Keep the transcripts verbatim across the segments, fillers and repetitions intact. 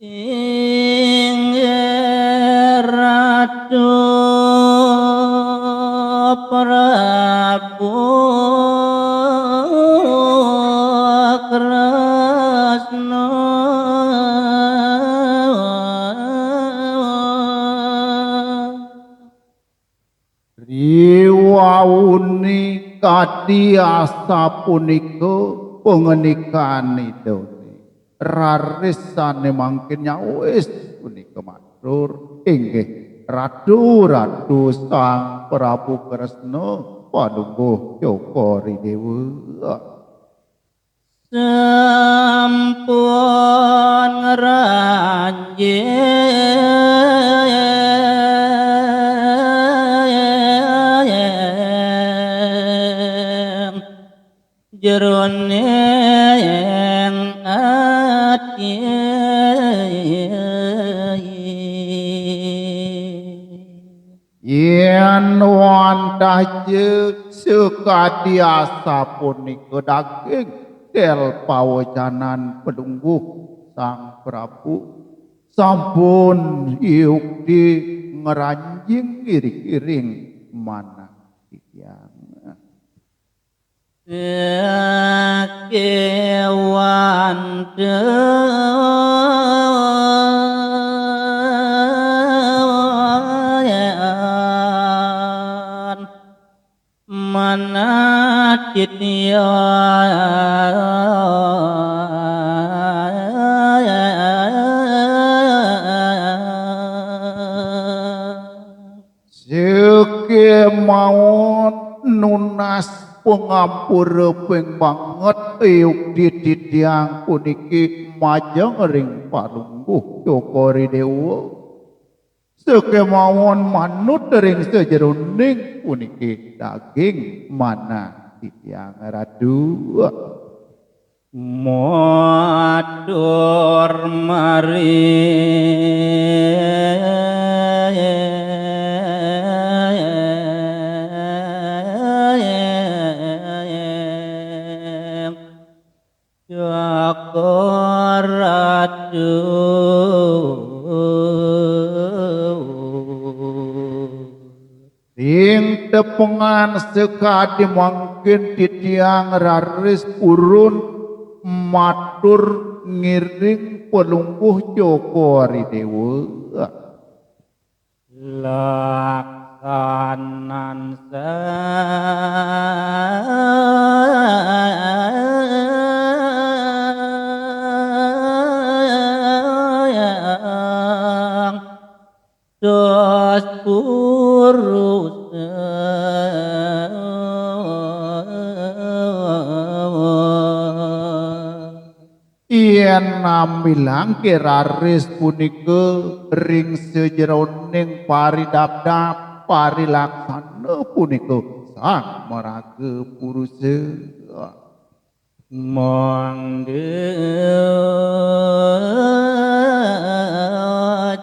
Inggih Ratu Prabu Kresna. Riwauné kadi asapunika pangandikan Idané. Raris sané mangkin nyawis punika matur, "Inggih, Ratu, Ratu Sang Prabu Kresna, Palungguh Cokor I Déwa." Sampun ngranjing jeroning ati. Yén wantah ja sakadi asapunika daging, tel pawecanan Palungguh Sang Prabu, sampun yukti ngranjing iring-iring manah titiang. Sakéwanten manah titiang. Sakémaon nunas pangampura ping banget, yukti titiang puniki majeng ring Palungguh Cokor I Déwa. Sakémaon manut ring sajeroning puniki daging manah titiang, Ratu. Matur mari Cokor Ratu. Ring tepengan sakadi mangkin titiang raris purun matur ngiring Palungguh Cokor I Déwa. Laksanan sang dos purusa. Yén nambilang raris punika ring sajeroning paridabdab parilaksana punika sang maraga purusa. Mangda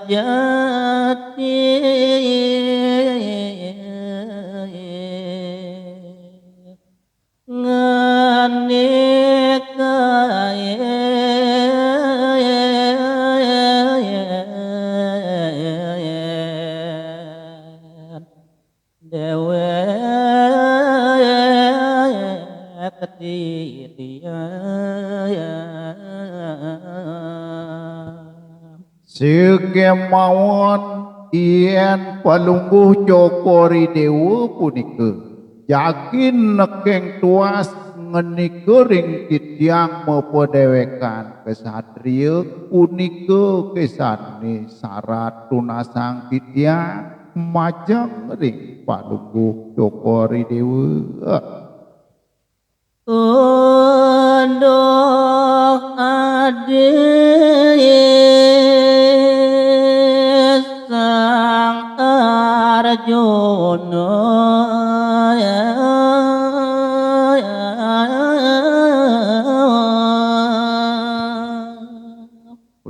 jati ngandika déwék titiang. Sakémaon yén Palungguh Cokor I Déwa punika jagi nekeng tuas ngandika ring titiang mapadéwékan ksatria, punika sané sarat tunasang titiang majeng ring Palungguh Cokor I Déwa. Unduk adi Sang Arjuna.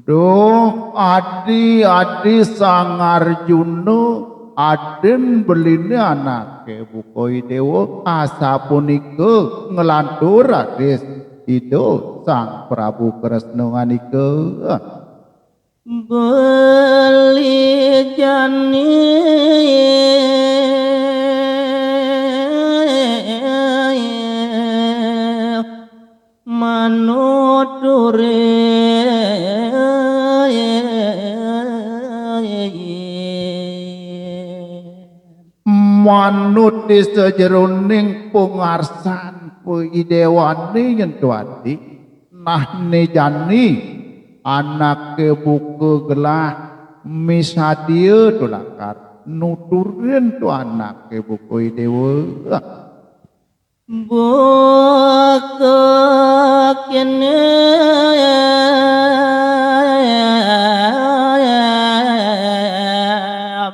Duh, adi-adi Sang Arjuna, adin beliné anaké buka I Déwa, asapunika nglantur raris Ida Sang Prabu Kresna ngandika. Beli jani manuturi. Manut di sajeroning pangarsan pa I Déwané nyen tu adi. Nah, né jani anaké buka gelah misadia tu lakar nuturin tu anaké buka I Déwa. Buka kéné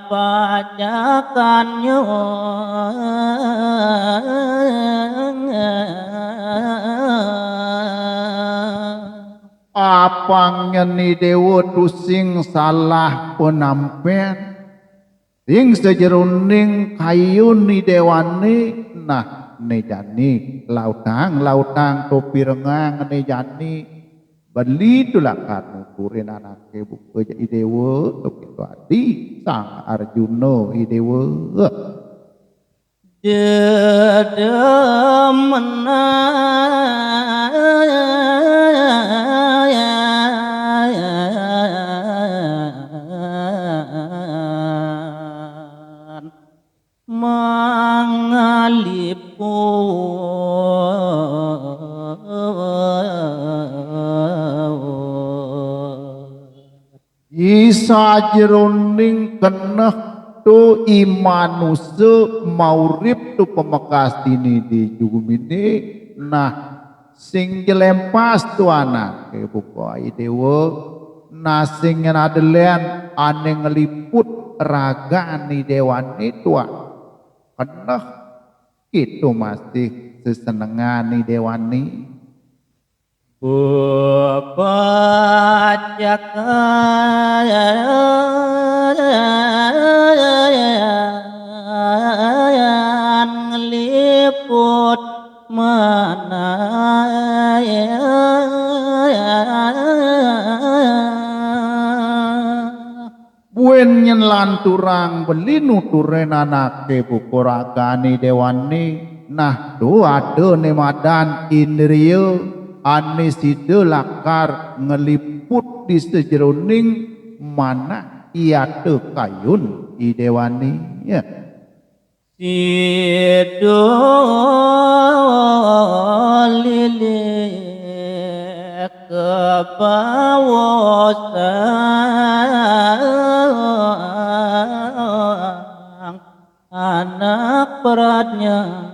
bacakannya. Apang nyen I Déwa tusing salah panampén. Ring sajeroning kayun I Déwané, nah, né jani lautang-lautang tu pirengang né jani beli tu lakar nuturin anaké buka ja I Déwa, tu kéto adi Sang Arjuna I Déwa. Dedemenan mangaliput. I sajeroning keneh tu i manusa maurip tu pamekas dini di guminé, nah, sing jelempas tu anaké buka I Déwa, nah, sing ngenadelan ané ngliput ragan I Déwané tuah. Keneh kéto masih sesenengan I Déwané. Bebacakan ngliput manah. Buin nyen lanturang beli nuturin anaké buka ragan I Déwané, nah, tu ada né madan indria ané sida lakar ngliput di sajeroning manah yata kayun I Déwané. Ya. Sida lilih kabaosang anak pradnyan.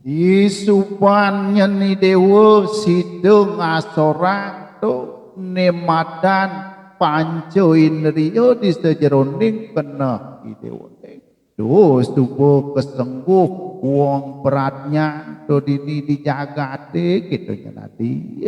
Disubané I Déwa sida ngasorang tu né madan panca indria di sajeroning keneh I Déwané. Tu suba kasengguh wong pradnyan tu dini di jagaté, kéto nyen adi.